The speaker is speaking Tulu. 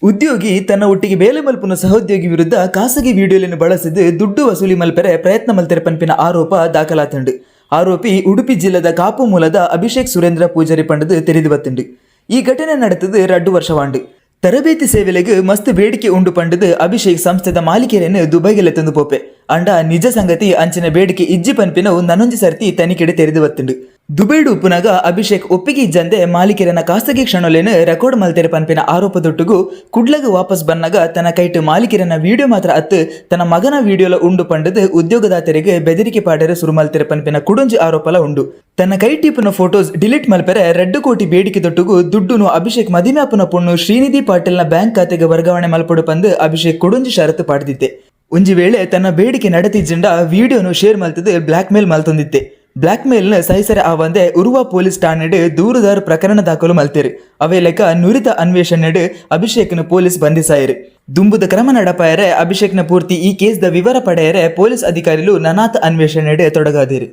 ಉದ್ಯೋಗಿ ತನ್ನ ಒಟ್ಟಿಗೆ ಬೇಲೆ ಮಲ್ಪುನ ಸಹೋದ್ಯೋಗಿ ವಿರುದ್ಧ ಖಾಸಗಿ ವಿಡಿಯೋಲೆನ್ ಬಳಸಿದ್ ದುಡ್ಡು ವಸೂಲಿ ಮಲ್ಪೆರೆ ಪ್ರಯತ್ನ ಮಲ್ತೆರ್ ಪನ್ಪಿನ ಆರೋಪ ದಾಖಲಾತ್ಂಡ್. ಆರೋಪಿ ಉಡುಪಿ ಜಿಲ್ಲೆದ ಕಾಪು ಮೂಲದ ಅಭಿಷೇಕ್ ಸುರೇಂದ್ರ ಪೂಜಾರಿ ಪಂಡ್ದ್ ತೆರಿದ್ ಬತ್ತ್ಂಡ್. ಈ ಘಟನೆ ನಡತ್ದ್ ರಡ್ಡ್ ವರ್ಷವಾಂಡ್. ತರಬೇತಿ ಸೇವೆಲೆಗ್ ಮಸ್ತ್ ಬೇಡಿಕೆ ಉಂಡು ಪಂಡ್ದ್ ಅಭಿಷೇಕ್ ಸಂಸ್ಥೆದ ಮಾಲೀಕೆರೆನ್ ದುಬೈಗ್ ಲೆತೊಂದು ಪೋಪೆ. ಆಂಡ ನಿಜ ಸಂಗತಿ ಅಂಚಿನ ಬೇಡಿಕೆ ಇಜ್ಜಿ ಪನ್ಪಿನವು ನನೊಂಜಿ ಸರ್ತಿ ತನಿಖೆಡ್ ತೆರಿದ್ ಬತ್ತ್ಂಡ್. ದುಬೈಡ್ ಉಪ್ಪುನಗ ಅಭಿಷೇಕ್ ಒಪ್ಪಿಗೆ ಇಜ್ಜಂದೆ ಮಾಲೀಕೆರೆನ ಖಾಸಗಿ ಕ್ಷಣೊಲೆನ್ ರೆಕಾರ್ಡ್ ಮಲ್ತೆರ್ ಪನ್ಪಿನ ಆರೋಪದೊಟ್ಟುಗು ಕುಡ್ಲಗ್ ವಾಪಸ್ ಬನ್ನಗ ತನ್ನ ಕೈಟ್ ಮಾಲೀಕೆರೆನ ವಿಡಿಯೋ ಮಾತ್ರ ಅತ್ತ್ ತನ್ನ ಮಗನ ವಿಡಿಯೋಲ ಉಂಡು ಪಂಡ್ದ್ ಉದ್ಯೋಗದಾತೆರೆಗ್ ಬೆದರಿಕೆ ಪಾಡೆರೆ ಸುರು ಮಲ್ತೆರ್ ಪನ್ಪಿನ ಕುಡೊಂಜಿ ಆರೋಪಲ ಉಂಡು. ತನ್ನ ಕೈಟ್ ಇಪ್ಪುನ ಫೋಟೋಸ್ ಡಿಲೀಟ್ ಮಲ್ಪೆರೆ 2 ಕೋಟಿ ಬೇಡಿಕೆದೊಟ್ಟುಗು ದುಡ್ಡುನು ಅಭಿಷೇಕ್ ಮದಿಮೆ ಆಪುನ ಪೊಣ್ಣು ಶ್ರೀನಿಧಿ ಪಾಟೀಲ್ನ ಬ್ಯಾಂಕ್ ಖಾತೆಗ್ ವರ್ಗಾವಣೆ ಮಲ್ಪೊಡು ಪಂದ್ ಅಭಿಷೇಕ್ ಕುಡೊಂಜಿ ಷರತ್ತು ಪಾಡ್ದಿತ್ತೆ. ಒಂಜಿ ವೇಳೆ ತನ್ನ ಬೇಡಿಕೆ ನಡತಿಜ್ಜಿಂಡ ವಿಡಿಯೋನು ಶೇರ್ ಮಲ್ತ್ದ್ ಬ್ಲಾಕ್ ಮೇಲ್ ಮಲ್ತೊಂದಿತ್ತೆ. ಬ್ಲಾಕ್ ಮೇಲ್ನ್ ಸಹಿಸರೆ ಆವಂದೆ ಉರ್ವ ಪೊಲೀಸ್ ಠಾಣೆಡ್ ದೂರುದಾರ್ ಪ್ರಕರಣ ದಾಖಲು ಮಲ್ತೆರ್. ಅವೇ ಲೆಕ ನುರಿತ ಅನ್ವೇಷಣೆಡ್ ಅಭಿಷೇಕ್ನ್ ಪೊಲೀಸ್ ಬಂಧಿಸಾಯೆರ್. ದುಂಬುದ ಕ್ರಮ ನಡಪಾಯೆರೆ ಅಭಿಷೇಕ್ನ ಪೂರ್ತಿ ಈ ಕೇಸ್ ದ ವಿವರ ಪಡೆಯೆರೆ ಪೊಲೀಸ್ ಅಧಿಕಾರಿಲು ನನಾತ್ ಅನ್ವೇಷಣೆಡ್ ತೊಡಗಾದೆರ್.